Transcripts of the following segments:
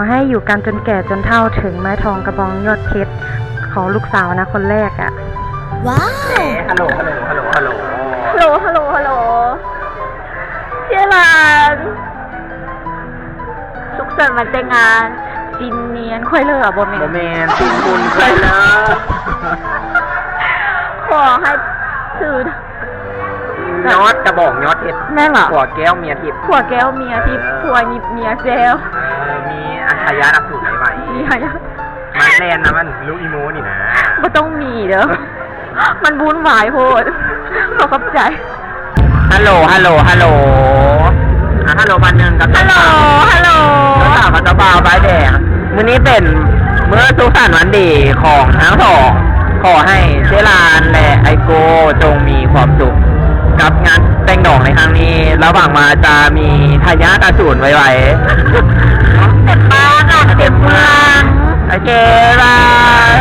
ຂໍໃຫ້ຢູ່ກັນຈົນແກ່ຈົນເຖົ້າ ເຖິງໄມ້ທອງກະບອງຍອດເພັດ ຂໍລູກສາວນະຄົນແລກອະ. ວ້າວ ເອ ຮັລໂຫຼ ຮັລໂຫຼ ຮັລໂຫຼ ຮັລໂຫຼ ຮັລໂຫຼ ຮັລໂຫຼ ເຈລານ ສຸກສັນວັນແຕ່ງງານ ຈິນນຽນ ຄວາຍເລີ ອະ ບໍ່ແມ່ນ ບໍ່ແມ່ນ ຈິນຄຸນ ຄວາຍເລີ ຂໍໃຫ້ຊື່ ຍອດກະບອງຍອດເພັດ ແມ່ນຫວາ? ຜົວແກ້ວເມຍທິບ ຜົວແກ້ວເມຍທິບ ເອີ ຜົວຍິບເມຍແຊວ ເອີ ມີອາ ທາຍາດອະສູນໄວໆ ມີທາຍາດ ມັນແລ່ນນຳ ມັນລູກອີໂມນີ້ນະ ບໍ່ຕ້ອງມີເດີ ມັນວຸ້ນວາຍໂພດ ຂໍຂອບໃຈ. ຮັລໂຫຼ ຮັລໂຫຼ ຮັລໂຫຼ ອາ ຮັລໂຫຼ ພັນໜຶ່ງກັບ ຮັລໂຫຼ ຮັລໂຫຼ ເຈົ້າສາວກັບເຈົ້າບ່າວປ້າຍແດງ. ມື້ນີ້ເປັນມື້ສຸກສັນວັນດີຂອງທັງສອງ ຂໍໃຫ້ເຈລານ ແລະ ໄອໂກ້ຈົ່ງມີຄວາມສຸກກັບງານແຕ່ງດອງໃນຄັ້ງນີ້ ລະຫວັງວ່າຈະມີທາຍາດອະສູນໄວໆ ເຕັມບ້ານເຕັມເມືອງ. ໂອເຄ ບາຍ.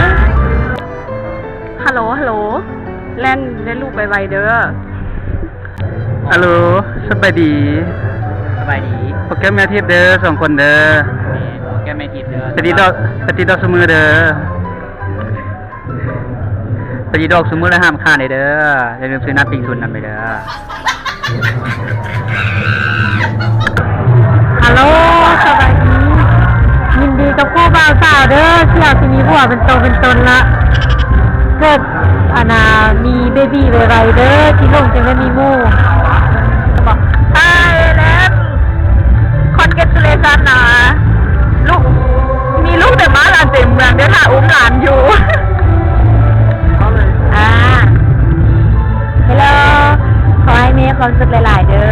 ຮັລໂຫຼ ຮັລໂຫຼ ແລ່ນ ແລ່ນລູກໄວໆເດີ. ອາໂຫຼ ສະບາຍດີ ສະບາຍດີ ຜົວແກ້ວເມຍທິບເດີ ສອງຄົນເດີ ແມ່ນ ຜົວແກ້ວເມຍທິບເດີ ໄປຕິດດອກ ໄປຕິດດອກຊຸມື້ເດີ ໄປຕິດດອກຊຸມື້ແລ້ວຫ້າມຂາດເດີ ຢ່າລືມຊື້ນ້ຳປິງຊຸນນຳເດີ. ຮັລໂຫຼ ສະບາຍດີ ຍິນດີກັບຄູ່ບ່າວສາວເດີ ທີ່ເຮົາຊິມີຜົວເປັນໂຕເປັນຕົນລະ ເກີດ ອັນນ່າ ມີເບບີໄວໆເດີ ຊິຫຼົງຈຶ່ງໄດ້ມີໝູ່. ອ້າຍແລນ ຄອນແກທູເລຊັນນະ ລູກ ມີລູກເຕັມບ້ານຫຼານເຕັມເມືອງເດີ ຖ້າອຸ້ມຫຼານຢູ່. ອາ ເຮລໂລ ຂໍໃຫ້ມີຄວາມສຸກຫຼາຍໆເດີ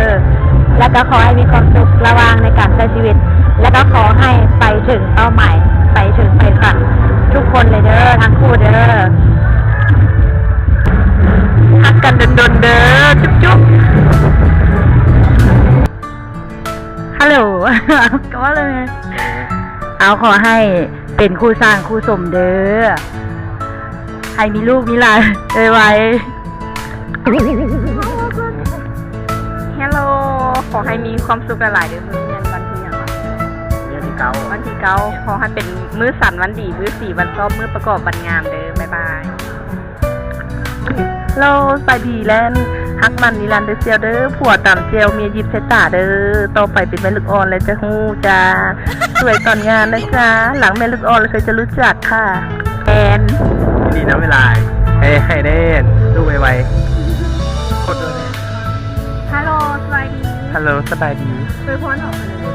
ແລ້ວກໍຂໍໃຫ້ມີຄວາມສຸກລະຫວ່າງໃນການໃຊ້ຊີວິດ ແລ້ວກໍຂໍໃຫ້ໄປເຖິງເປົ້າໝາຍ ໄປເຖິງໄປຝັນທຸກຄົນເລີຍເດີ ທັງຄູ່ເດີ ຮັກກັນດົນໆເດີ ຈຸບໆ. ຮັລໂຫຼ ກໍວ່າເລີຍ ເອົາ ຂໍໃຫ້ເປັນຄູ່ສ້າງຄູ່ສົມເດີ ໃຫ້ມີລູກມີຫຼານໄວໆ. ເຮລໂລ ຂໍໃຫ້ມີຄວາມສຸກຫຼາຍໆເດີ ມື້ແມ່ນວັນທີຫຍັງວະ? ວັນທີເກົ້າ ວັນທີເກົ້າ ຂໍໃຫ້ເປັນມື້ສັນວັນດີ ມື້ສີວັນຊອບ ມື້ປະກອບວັນງາມເດີ ບາຍບາຍ. ໂລ ສະບາຍດີແລນ ຮັກໝັ້ນນິລັນເດີຊຽວເດີ ຜົວຕຳແຈ່ວເມຍຢິບໃສ່ຕາເດີ ຕໍ່ໄປເປັນແມ່ລູກອ່ອນແລ້ວຈະຮູ້ຈ້າ ສວຍຕອນງານນະຈ້າ ຫຼັງແມ່ລູກອ່ອນແລ້ວເທື່ອຈະຮູ້ຈັກຄ່ະ ແອນ. ຍິນດີນຳຫຼາຍໆ ໃຫ້ ໃຫ້ໄດ້ລູກໄວໆ. ຮັລໂຫຼ ສະບາຍດີ ຮັລໂຫຼ ສະບາຍດີ ອວຍພອນອອກມາເລີຍ.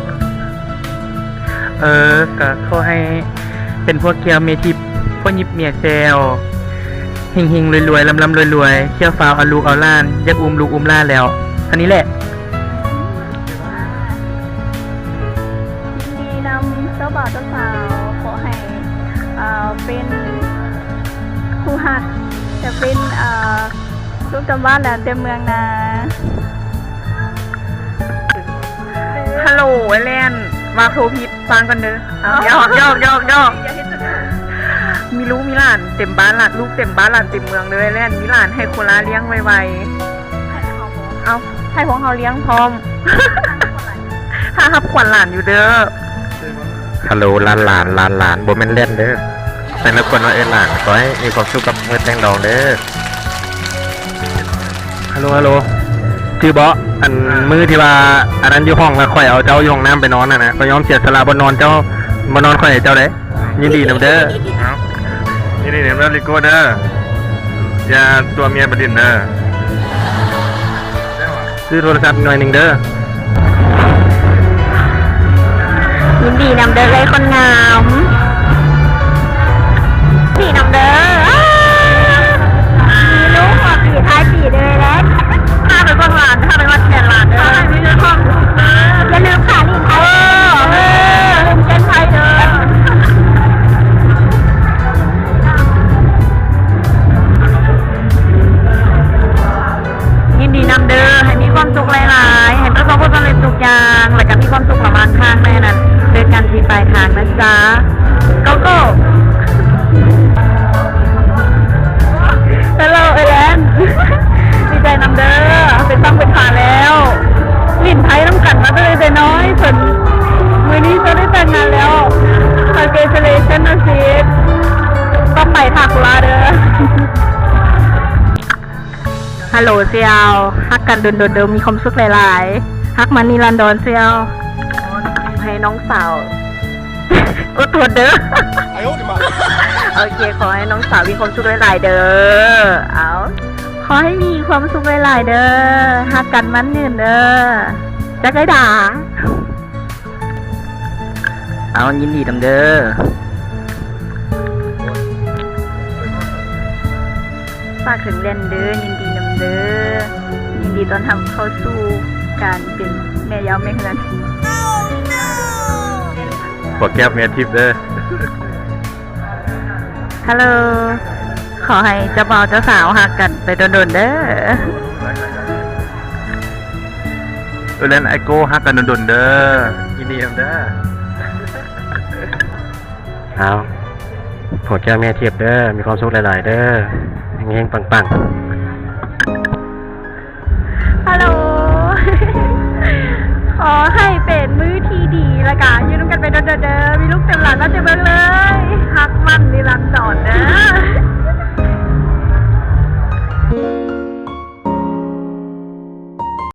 ເອີ ກະຂໍໃຫ້ເປັນຜົວແກ້ວເມຍທິບ ຜົວຍິບເມຍແຊວ ເຮັງໆລວຍໆ ລ່ຳໆລວຍໆ ຂ້ຽວຟ້າວເອົາລູກເອົາຫຼານ ຢາກອຸ້ມລູກອຸ້ມຫຼານແລ້ວ ເທົ່ານີ້ແຫຼະ. ຍິນດີນຳເຈົ້າບ່າວເຈົ້າສາວ ຂໍໃຫ້ ເອີ ເປັນຄູ່ຮັກ ຈະເປັນ ເອີ ລູກຕຳບ້ານແຫຼະເຕັມເມືອງນາ. ຮັລໂຫຼ ໄອແລນ ວ່າໂທຜິດ ຟັງກ່ອນເດີ. ເອົາ ຢອກໆໆໆ ມີລູກມີຫຼານເຕັມບ້ານ ຫຼານ ລູກເຕັມບ້ານ ຫຼານເຕັມເມືອງເດີ ໄອແລນ ມີຫຼານໃຫ້ໂຄລາລ້ຽງໄວໆ. ເອົາ ໃຫ້ພວກເຮົາລ້ຽງພ້ອມ ຖ້າຮັບຂວັນຫຼານຢູ່ເດີ. ຮັລໂຫຼ ຫຼານໆ ຫຼານໆ ບໍ່ແມ່ນແລນເດີ ແຕ່ລະຄົນວ່າເອີ້ນຫຼານ ຂໍໃຫ້ມີຄວາມສຸກກັບມື້ແຕ່ງດອງເດີ. ຮັລໂຫຼ ຮັລໂຫຼ ຈື່ບໍ່? ອັນ ມື້ທີ່ວ່າ ອັນນັ້ນຢູ່ຫ້ອງ ແລ້ວຂ້ອຍເອົາເຈົ້າຢູ່ຫ້ອງນ້ຳໄປນອນຫັ້ນນະ ຂ້ອຍຍອມເສຍສະຫຼະບ່ອນນອນເຈົ້າ ບ່ອນນອນຂ້ອຍໃຫ້ເຈົ້າເດ້. ຍິນດີນຳເດີ. ເອົ້າ ຍິນດີນຳເດີ ລິໂກ້ເດີ ຢ່າຕົວະເມຍໄປຫຼິ້ນເດີ. ຊື້ໂທລະສັບໜ່ອຍໜຶ່ງເດີ. ຍິນດີນຳເດີ ເອື້ອຍຄົນງາມ ດີນຳເດີ. ມີລູກຫົວປີທ້າຍປີເດີແລ້ວ ພາໄປເບິ່ງຫຼານ ພາໄປວັດແຂນຫຼານເດີ. ຂອໃຫ້ມີຄວາມສຸກເດີ ຢ່າລືມຂາລີ້ນໄທເດີ ເອີ ຢ່າລືມເຕັ້ນໄທເດີ. ຍິນດີນຳເດີ ໃຫ້ມີຄວາມສຸກຫຼາຍໆ ໃຫ້ປະສົບຜົນສຳເລັດທຸກຢ່າງ ແລ້ວກໍມີຄວາມສຸກລະຫວ່າງທາງ ແມ່ນນັ້ນ ເຈີກັນທີ່ປາຍທາງນະຈ໊ະ ໂກໂກ້. ເຮລໂລ ເອແລນ ດີໃຈນຳເດີ ເປັນຝັ່ງເປັນຝາແລ້ວ. ຮັລໂຫຼສ່ຽວ ຮັກກັນດົນໆເດີ ມີຄວາມສຸກຫຼາຍໆ ຮັກມັນນິລັນດອນສ່ຽວ. ໃຫ້ນ້ອງສາວ ໂອ້ ໂທດເດີ ໂອເຄ ຂໍໃຫ້ນ້ອງສາວມີຄວາມສຸກຫຼາຍໆເດີ. ເອົາ ຂໍໃຫ້ມີຄວາມສຸກຫຼາຍໆເດີ ຮັກກັນໝັ້ນຍືນເດີ ຈັກໄດ້ດາ. ເອົາ ຍິນດີນຳເດີ. ຝາກເຖິງແລນເດີ ຍິນດີນຳເດີ ຍິນດີຕ້ອນຮັບເຂົ້າສູ່ການເປັນແມ່ເຍົາແມ່ເຮືອນ. ຜົວແກ້ວເມຍທິບເດີ. ຮັລໂຫຼ ຂໍໃຫ້ເຈົ້າບ່າວເຈົ້າສາວຮັກກັນໄປດົນໆເດີ. ເອີແລນ ໄອໂກ້ ຮັກກັນດົນໆເດີ ຍິນດີນຳເດີ. ເອົາ ຜົວແກ້ວເມຍທິບເດີ ມີຄວາມສຸກຫຼາຍໆເດີ ເຮັງໆປັງໆ. ຮັລໂຫຼ ຂໍໃຫ້ເປັນມື້ທີ່ດີ ແລ້ວກະຢູ່ນຳກັນໄປດົນໆເດີ ມີລູກເຕັມຫຼ້ານມາເຕັມເມືອງເລີຍ ຮັກໝັ້ນນິລັນດອນເດີ.